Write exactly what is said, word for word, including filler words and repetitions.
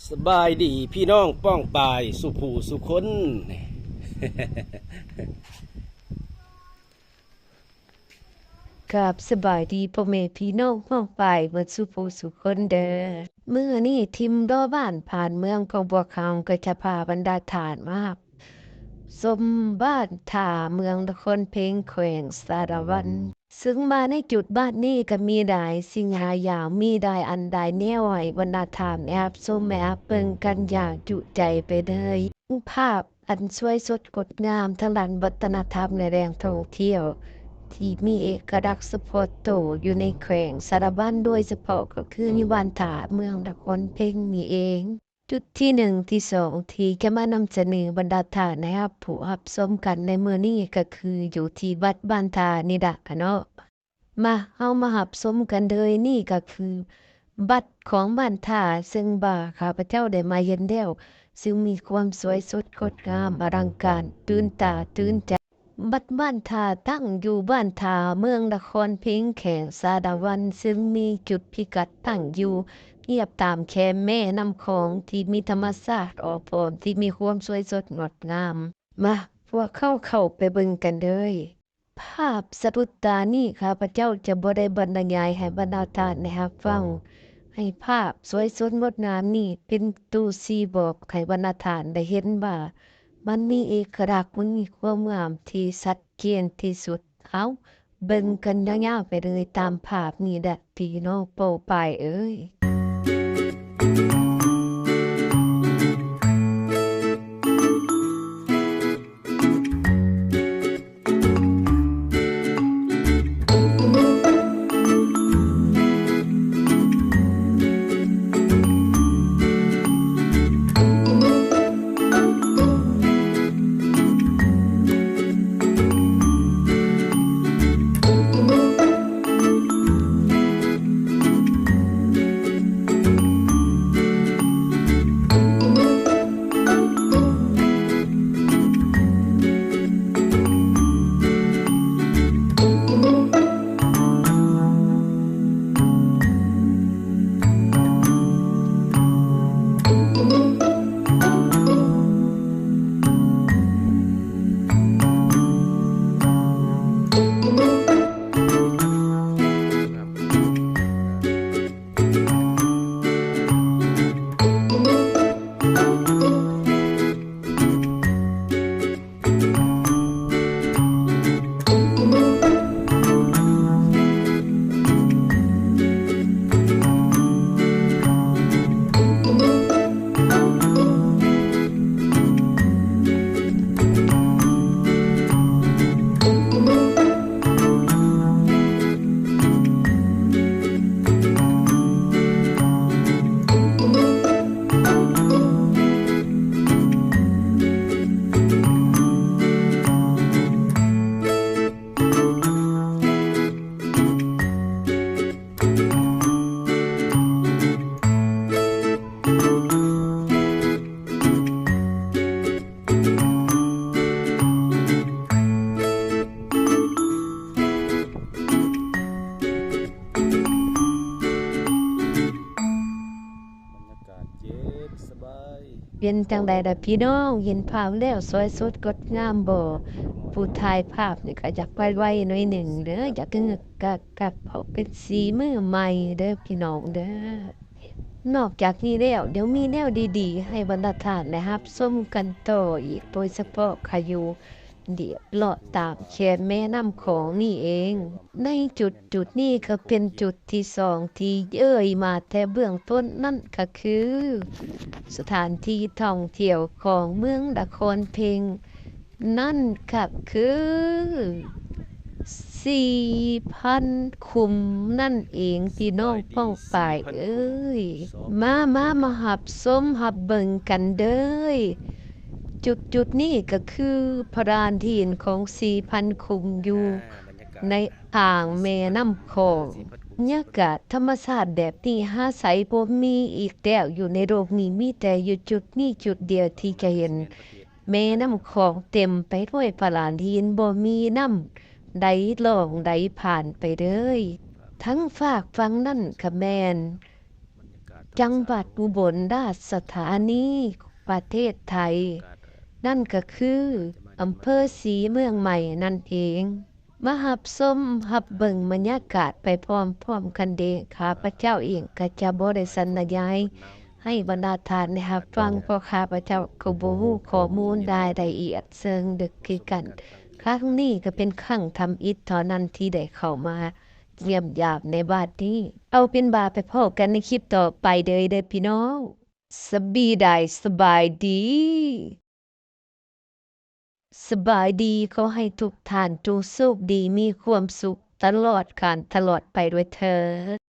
สบายดีพี่น้องป้องปายสุผู้สุคน ครับ สบายดีพ่อแม่พี่น้องป้องปายเบิดสุผู้สุคนเด้อ มื้อนี้ทีมดอบ้านผ่านเมืองของพวกเขาก็จะพาบรรดาท่านมารับชมบ้านท่าเมืองนครเพ็งแขวงสารวัน ซึ่งมาในจุดบ้านนี้ก็มีหลายสิ่งหลายอย่าง มีหลายอันหลายแนวให้บรรดาท่านได้รับชมได้รับเบิ่งกันอย่างจุใจไปเลย ภาพอันสวยสดงดงามทางด้านวัฒนธรรมและแหล่งท่องเที่ยว ที่มีเอกลักษณ์เฉพาะตัวอยู่ในแขวงสารวัน โดยเฉพาะก็คืออยู่บ้านท่าเมืองนครเพ็งนี่เอง จุดที่หนึ่ง ที่สอง ที่จะมานำเสนอบรรดาท่านนะครับ ผู้รับชมกันในมื้อนี้ก็คืออยู่ที่วัดบ้านท่านี่ละค่ะเนาะ มา เฮามารับชมกันเลย นี่ก็คือวัดของบ้านท่า ซึ่งว่าข้าพเจ้าได้มาเห็นแล้ว ซึ่งมีความสวยสดงดงามอลังการตื่นตาตื่นใจ วัดบ้านท่าตั้งอยู่บ้านท่าเมืองนครเพ็งแขวงสารวัน ซึ่งมีจุดพิกัดตั้งอยู่เรียบตามแคมแม่น้ำของที่มีธรรมชาติอ้อมอ้อมที่มีความสวยสดงดงาม มา พวกเฮาเข้าไปเบิ่งกันเลย ภาพสะดุดตานี้ข้าพเจ้าจะบ่ได้บรรยายให้บรรดาท่านได้รับฟัง ให้ภาพสวยสดงดงามนี้เป็นตัวชี้บอกให้บรรดาท่านได้เห็นว่า มันมีเอกลักษณ์ มันมีความงามที่ชัดเจนที่สุด เอา เบิ่งกันยาวๆไปเลยตามภาพนี้แหละพี่น้องป้องปายเอ้ย บรรยากาศเย็นสบาย เป็นจั่งใดล่ะพี่น้อง เห็นภาพแล้วสวยสดงดงามบ่ ผู้ถ่ายภาพนี่ก็อยากไวๆหน่อยหนึ่งเด้อ อยากกึกกักกัก เพราะเป็นสีมือใหม่เด้อพี่น้องเด้อ นอกจากนี้แล้ว เดี๋ยวมีแนวดีๆให้บรรดาท่านได้รับชมกันต่ออีก โดยเฉพาะข้าอยู่ เดี๋ยวเลาะตามแคมแม่น้ำของนี่เอง ในจุดจุดนี้ก็เป็นจุดที่สองที่เอ่ยมาแต่เบื้องต้น นั่นก็คือ สถานที่ท่องเที่ยวของเมืองนครเพ็ง นั่นก็คือ สี่พันขุมนั่นเองพี่น้องป้องปายเอ้ย มา มา มารับชมรับเบิ่งกันเด้อ จุดจุดนี้ก็คือพระลานหินของสี่พันขุมอยู่ในอ่างแม่น้ำของ บรรยากาศธรรมชาติแบบนี้หาใสบ่มีอีกแล้ว อยู่ในโลกนี้มีแต่อยู่จุดนี้จุดเดียวที่จะเห็น แม่น้ำของเต็มไปด้วยพระลานหิน บ่มีน้ำใดล่องใดผ่านไปเลย ทั้งฟากฝั่งนั่นก็แม่น จังหวัดอุบลราชธานี ประเทศไทย นั่นก็คืออำเภอศรีเมืองใหม่นั่นเอง มารับชมรับเบิ่งบรรยากาศไปพร้อมๆกันเด้อ ข้าพเจ้าเองก็จะบ่ได้สรรยายให้บรรดาท่านได้รับฟัง เพราะข้าพเจ้าก็บ่ฮู้ข้อมูลรายละเอียดเชิงลึกคือกัน ครั้งนี้ก็เป็นครั้งทำอิฐเท่านั้นที่ได้เข้ามาเยี่ยมยามในบ้านนี้ เอาเป็นว่าไปพ้อกันในคลิปต่อไปเด้อ เด้อพี่น้อง สบีดาย สบายดี สบายดี ขอให้ทุกท่านจงโชคดีมีความสุขตลอดกาลตลอดไปด้วยเถิด